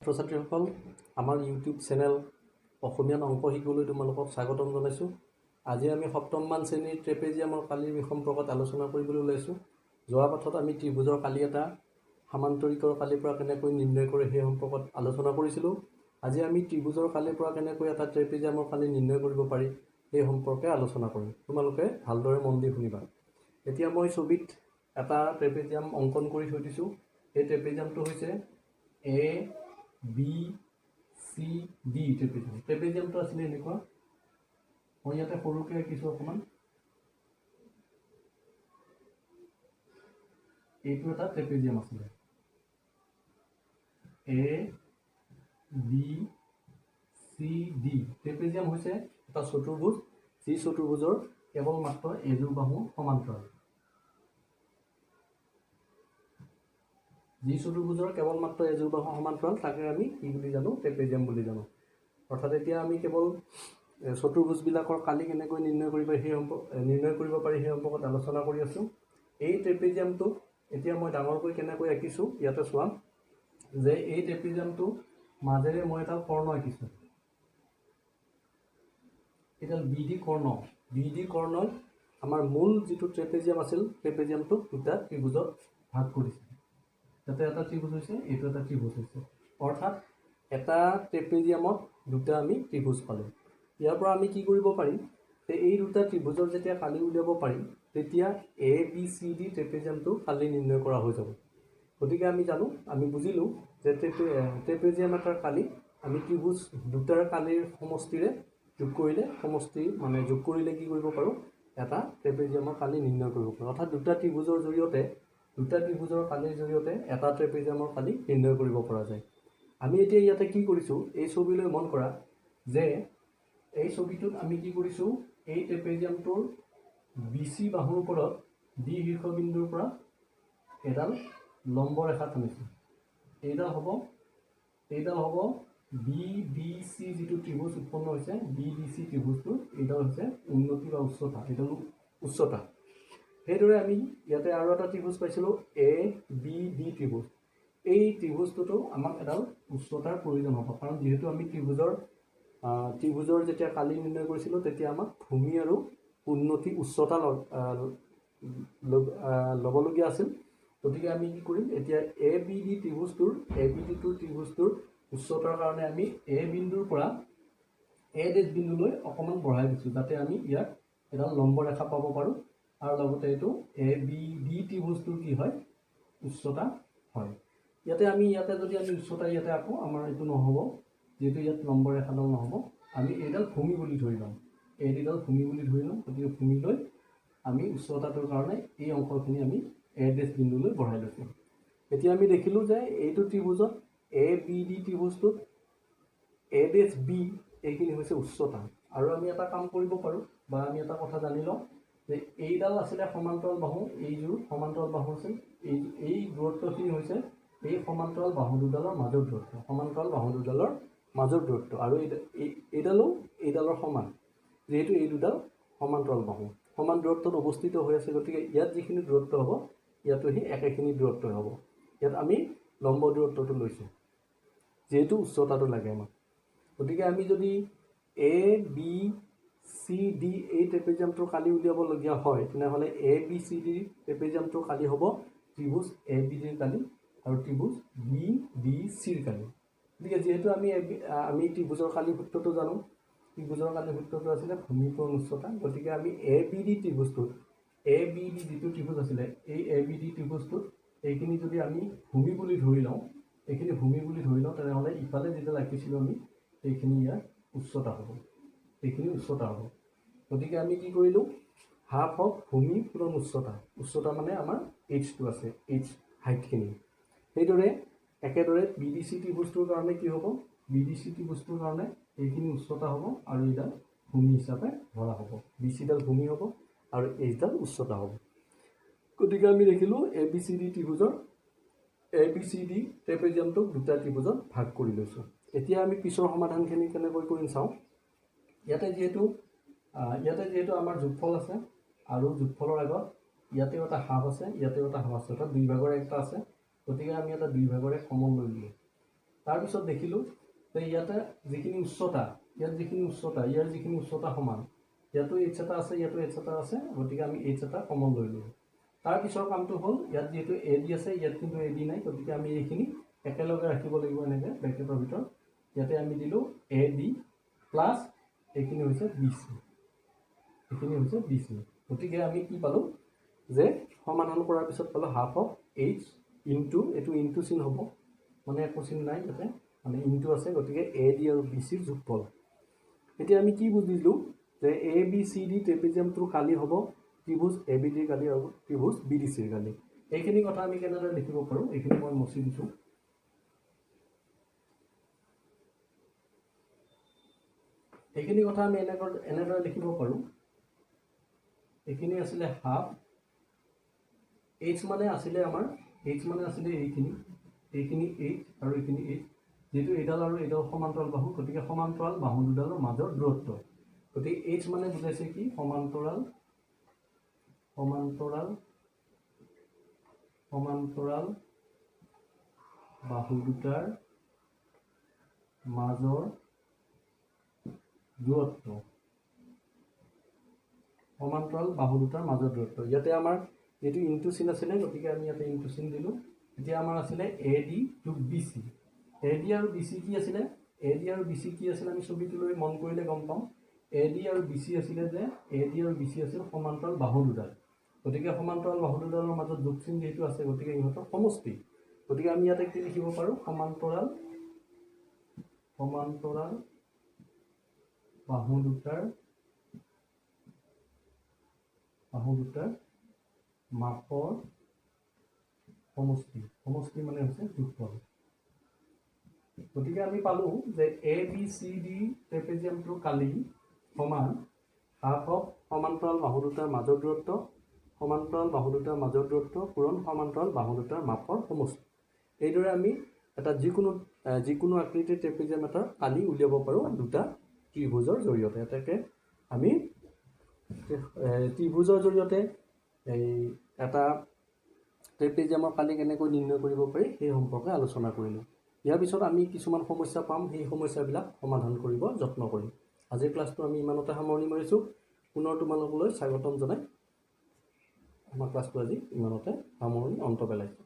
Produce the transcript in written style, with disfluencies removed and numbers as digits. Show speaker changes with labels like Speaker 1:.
Speaker 1: ছাত্ৰ ছাত্ৰীসকল, আমাৰ ইউটিউব চেনেল অসমীয়াত অংক শিকিবলৈ তোমালোকক স্বাগতম জনাইছোঁ। আজি আমি সপ্তমমান শ্ৰেণীৰ ট্ৰেপেজিয়ামৰ কালিৰ সম্পৰ্কত আলোচনা কৰিবলৈ ওলাইছোঁ। যোৱা পাঠত আমি ত্ৰিভুজৰ কালি এটা সামান্তৰিকৰ কালিৰ পৰা কেনেকৈ নিৰ্ণয় কৰে সেই সম্পৰ্কত আলোচনা কৰিছিলোঁ। আজি আমি ত্ৰিভুজৰ কালিৰ পৰা কেনেকৈ এটা ট্ৰেপেজিয়ামৰ কালি নিৰ্ণয় কৰিব পাৰি সেই সম্পৰ্কে আলোচনা কৰিম। তোমালোকে ভালদৰে মন দি শুনিবা। এতিয়া মই ছবিত এটা ট্ৰেপেজিয়াম অংকন কৰি থৈ দিছোঁ। এই ট্ৰেপেজিয়ামটো হৈছে A B C D trapezium. ট্ৰেপেজিয়ামটো আছিলে এনেকুৱা, মই ইয়াতে সৰুকৈ আঁকিছোঁ অকণমান। এইটো এটা ট্ৰেপেজিয়াম আছিলে, A B C D. Trapezium হৈছে এটা চতুৰ্ভুজ, যি চতুৰ্ভুজৰ কেৱল মাত্ৰ এযোৰ বাহু সমান্তৰাল। যি চতুৰ্ভুজৰ কেৱল মাত্ৰ এযোৰ বাহু সমান্তৰাল তাকে আমি কি বুলি জানো? ট্ৰেপেজিয়াম বুলি জানো। অৰ্থাৎ এতিয়া আমি কেৱল চতুৰ্ভুজবিলাকৰ কালি কেনেকৈ নিৰ্ণয় কৰিব সেই নিৰ্ণয় কৰিব পাৰি সেই সম্পৰ্কত আলোচনা কৰি আছোঁ। এই ট্ৰেপেজিয়ামটো এতিয়া মই ডাঙৰকৈ কেনেকৈ আঁকিছোঁ ইয়াতে চোৱা, যে এই ট্ৰেপেজিয়ামটো মাজেৰে মই এটা কৰ্ণ আঁকিছোঁ। এডাল বি ডি কৰ্ণ। বি ডি কৰ্ণই আমাৰ মূল যিটো ট্ৰেপেজিয়াম আছিল ট্ৰেপেজিয়ামটোক দুটা ত্ৰিভুজত ভাগ কৰিছে। ইয়াতে এটা ত্ৰিভুজ হৈছে, এইটো এটা ত্ৰিভুজ হৈছে। অৰ্থাৎ এটা ট্ৰেপেজিয়ামত দুটা আমি ত্ৰিভুজ পালোঁ। ইয়াৰ পৰা আমি কি কৰিব পাৰিম যে এই দুটা ত্ৰিভুজৰ যেতিয়া কালি উলিয়াব পাৰিম তেতিয়া এ বি চি ডি ট্ৰেপেজিয়ামটো কালি নিৰ্ণয় কৰা হৈ যাব। গতিকে আমি জানো, আমি বুজিলোঁ যে ট্ৰেপেজিয়াম এটাৰ কালি আমি ত্ৰিভুজ দুটাৰ কালিৰ সমষ্টিৰে যোগ কৰিলে, সমষ্টি মানে যোগ কৰিলে কি কৰিব পাৰোঁ, এটা ট্ৰেপেজিয়ামৰ কালি নিৰ্ণয় কৰিব পাৰোঁ। অৰ্থাৎ দুটা ত্ৰিভুজৰ জৰিয়তে, দুটা ত্ৰিভুজৰ কালিৰ জৰিয়তে এটা ট্ৰেপেজিয়ামৰ কালি নিৰ্ণয় কৰিব পৰা যায়। আমি এতিয়া ইয়াতে কি কৰিছোঁ, এই ছবিলৈ মন কৰা যে এই ছবিটোত আমি কি কৰিছোঁ, এই ট্ৰেপেজিয়ামটোৰ বি চি বাহুৰ ওপৰত ডি শীৰ্ষবিন্দুৰ পৰা এডাল লম্ব ৰেখা টানিছোঁ। এইডাল হ'ব বি ডি চি যিটো ত্ৰিভুজ উৎপন্ন হৈছে, বি ডি চি ত্ৰিভুজটোৰ এইডাল হৈছে উন্নতি বা উচ্চতা, এইডাল উচ্চতা। সেইদৰে আমি ইয়াতে আৰু এটা ত্ৰিভুজ পাইছিলোঁ, এ বি ডি ত্ৰিভুজ। এই ত্ৰিভুজটোতো আমাক এডাল উচ্চতাৰ প্ৰয়োজন হ'ব, কাৰণ যিহেতু আমি ত্ৰিভুজৰ যেতিয়া কালি নিৰ্ণয় কৰিছিলোঁ তেতিয়া আমাক ভূমি আৰু উন্নতি উচ্চতা ল'বলগীয়া আছিল। গতিকে আমি কি কৰিম এতিয়া, A B D ত্ৰিভুজটোৰ, A B ডিটোৰ ত্ৰিভুজটোৰ উচ্চতাৰ কাৰণে আমি এ বিন্দুৰ পৰা এ ডেছ বিন্দুলৈ অকণমান বঢ়াই দিছোঁ, যাতে আমি ইয়াত এডাল লম্ব ৰেখা পাব পাৰোঁ আৰু লগতে এইটো এ বি ডি ত্ৰিভুজটোৰ কি হয়, উচ্চতা হয়। ইয়াতে আমি ইয়াতে যদি আমি উচ্চতা ইয়াতে আঁকো আমাৰ এইটো নহ'ব, যিহেতু ইয়াত লম্ব ৰেখাডাল নহ'ব। আমি এইডাল ভূমি বুলি ধৰি ল'ম, এই দুডাল ভূমি বুলি ধৰি ল'ম। গতিকে ভূমিলৈ আমি উচ্চতাটোৰ কাৰণে এই অংশখিনি আমি এ ডেছ বিন্দুলৈ বঢ়াই লৈছোঁ। এতিয়া আমি দেখিলোঁ যে এইটো ত্ৰিভুজত A B D ত্ৰিভুজটোত A dash B এইখিনি হৈছে উচ্চতা। আৰু আমি এটা কাম কৰিব পাৰোঁ বা আমি এটা কথা জানি লওঁ যে এইডাল আছিলে সমান্তৰাল বাহু, এইযোৰ সমান্তৰাল বাহু আছিল, এই দূৰত্বখিনি হৈছে এই সমান্তৰাল বাহু দুডালৰ মাজৰ দূৰত্ব, সমান্তৰাল বাহু দুডালৰ মাজৰ দূৰত্ব। আৰু এইডালো এইডালৰ সমান, যিহেতু এই দুডাল সমান্তৰাল বাহু সমান দূৰত্বত অৱস্থিত হৈ আছে, গতিকে ইয়াত যিখিনি দূৰত্ব হ'ব ইয়াতো সেই একেখিনি দূৰত্বই হ'ব। ইয়াত আমি লম্ব দূৰত্বটো লৈছোঁ, যিহেতু উচ্চতাটো লাগে আমাক। গতিকে আমি যদি এ বি চি ডি এই ট্ৰেপেজিয়ামটোৰ কালি উলিয়াবলগীয়া হয় তেনেহ'লে এ বি চি ডি ট্ৰেপেজিয়ামটোৰ কালি হ'ব ত্ৰিভুজ এ বি ডিৰ কালি আৰু ত্ৰিভুজ বি ডি চিৰ কালি। গতিকে যিহেতু আমি আমি ত্ৰিভুজৰ কালি সূত্ৰটো জানো, ত্ৰিভুজৰ কালি সূত্ৰটো আছিলে ভূমি পূৰণ উচ্চতা। গতিকে আমি A B D ত্ৰিভুজটোত, A B D যিটো ত্ৰিভুজ আছিলে এই এ বি ডি ত্ৰিভুজটোত এইখিনি যদি আমি ভূমি বুলি ধৰি লওঁ, এইখিনি ভূমি বুলি ধৰি লওঁ, তেনেহ'লে ইফালে যিডাল আঁকিছিলোঁ আমি এইখিনি ইয়াৰ উচ্চতা হ'ব, এইখিনি উচ্চতা হ'ব। গতিকে আমি কি কৰিলোঁ, হাফ অফ ভূমি পূৰণ উচ্চতা, উচ্চতা মানে আমাৰ এইচটো আছে, এইচ হাইটখিনি। সেইদৰে একেদৰে বি ডি চি ত্ৰিভুজটোৰ কাৰণে কি হ'ব, বি ডি চি ত্ৰিভুজটোৰ কাৰণে এইখিনি উচ্চতা হ'ব আৰু এইডাল ভূমি হিচাপে ধৰা হ'ব, বি চিডাল ভূমি হ'ব আৰু এইচডাল উচ্চতা হ'ব। গতিকে আমি দেখিলোঁ A B C D ত্ৰিভুজৰ A B C D ট্ৰেপেজিয়ামটোক দুটা ত্ৰিভুজত ভাগ কৰি লৈছোঁ। এতিয়া আমি পিছৰ সমাধানখিনি কেনেকৈ কৰিম চাওঁ। ইয়াতে যিহেতু আমাৰ যোগফল আছে আৰু যোগফলৰ আগত ইয়াতেও এটা হাফ আছে, ইয়াতেও এটা হাফ আছে, অৰ্থাৎ দুই ভাগৰ একটা আছে। গতিকে আমি এটা দুই ভাগৰ এক কমন লৈ ল'লোঁ। তাৰপিছত দেখিলোঁ যে ইয়াতে যিখিনি উচ্চতা, ইয়াত যিখিনি উচ্চতা, ইয়াৰ যিখিনি উচ্চতা সমান, ইয়াতো এইচ এটা আছে, ইয়াতো এইচ এটা আছে, গতিকে আমি এইচ এটা কমন লৈ ল'লোঁ। তাৰপিছৰ কামটো হ'ল ইয়াত যিহেতু এ ডি আছে, ইয়াত কিন্তু এ ডি নাই, গতিকে আমি এইখিনি একেলগে ৰাখিব লাগিব এনেকৈ ব্ৰেকেটৰ ভিতৰত। ইয়াতে আমি দিলোঁ এ ডি প্লাছ এইখিনি হৈছে বি চি, এইখিনি হৈছে বি চি। গতিকে আমি কি পালোঁ যে সমাধান কৰাৰ পিছত পালোঁ হাফ অফ এইচ ইনটু, এইটো ইনটু চিন হ'ব, মানে একো চিন নাই ইয়াতে, মানে ইনটু আছে, গতিকে এ ডি আৰু বি চিৰ যোগফল। এতিয়া আমি কি বুজিলোঁ যে এ বি চি ডি ট্ৰেপিজিয়ামটোৰ কালি হ'ব ত্ৰিভুজ এ বি ডিৰ কালি আৰু ত্ৰিভুজ বি ডি চিৰ কালি। এইখিনি কথা আমি কেনেদৰে লিখিব পাৰোঁ, এইখিনি মই মচি দিছোঁ। এইখিনি কথা আমি এনেদৰে লিখিব পাৰোঁ। এইখিনি আছিলে হাফ এইচ, মানে আছিলে আমাৰ এইচ মানে আছিলে এইখিনি, এইখিনি এইচ আৰু এইখিনি এইচ, যিহেতু এইডাল আৰু এইডাল সমান্তৰাল বাহু, গতিকে সমান্তৰাল বাহু দুডালৰ মাজৰ দূৰত্ব। গতিকে এইচ মানে বুজাইছে কি, সমান্তৰাল সমান্তৰাল সমান্তৰাল বাহু দুটাৰ মাজৰ দূৰত্ব, সমান্তৰাল বাহু দুটাৰ মাজৰ দূৰত্ব। ইয়াতে আমাৰ যিটো ইনটু চিন আছিলে, গতিকে আমি ইয়াতে ইনটু চিন দিলোঁ। এতিয়া আমাৰ আছিলে এ ডি যোগ বি চি। এ ডি আৰু বি চি কি আছিলে, এ ডি আৰু বি চি কি আছিলে আমি ছবিটোলৈ মন কৰিলে গম পাওঁ। এ ডি আৰু বি চি আছিলে যে এ ডি আৰু বি চি আছিল সমান্তৰাল বাহু দুডাল, গতিকে সমান্তৰাল বাহু দুডালৰ মাজত যোগ চিন যিহেতু আছে, গতিকে ইহঁতৰ সমষ্টি। গতিকে আমি ইয়াতে কি লিখিব পাৰোঁ, সমান্তৰাল সমান্তৰাল বাহু দুটাৰ মাপৰ সমষ্টি, সমষ্টি মানে হৈছে যোগফল। গতিকে আমি পালোঁ যে এ বি চি ডি ট্ৰেপেজিয়ামটোৰ কালি সমান হাফ অফ সমান্তৰাল বাহু দুটাৰ মাজৰ দূৰত্ব, সমান্তৰাল বাহু দুটাৰ মাজৰ দূৰত্ব পূৰণ সমান্তৰাল বাহু দুটাৰ মাপৰ সমষ্টি। এইদৰে আমি এটা যিকোনো আকৃতিৰ ট্ৰেপেজিয়াম এটাৰ কালি উলিয়াব পাৰোঁ দুটা ত্ৰিভুজৰ জৰিয়তে। এটাকে আমি ত্ৰিভুজৰ জৰিয়তে এই এটা ট্ৰেপেজিয়ামৰ কালি কেনেকৈ নিৰ্ণয় কৰিব পাৰি সেই সম্পৰ্কে আলোচনা কৰিলোঁ। ইয়াৰ পিছত আমি কিছুমান সমস্যা পাম, সেই সমস্যাবিলাক সমাধান কৰিব যত্ন কৰিম। আজিৰ ক্লাছটো আমি ইমানতে সামৰণি মাৰিছোঁ। পুনৰ তোমালোকলৈ স্বাগতম জনাই আমাৰ ক্লাছটো আজি ইমানতে সামৰণি অন্ত পেলাইছোঁ।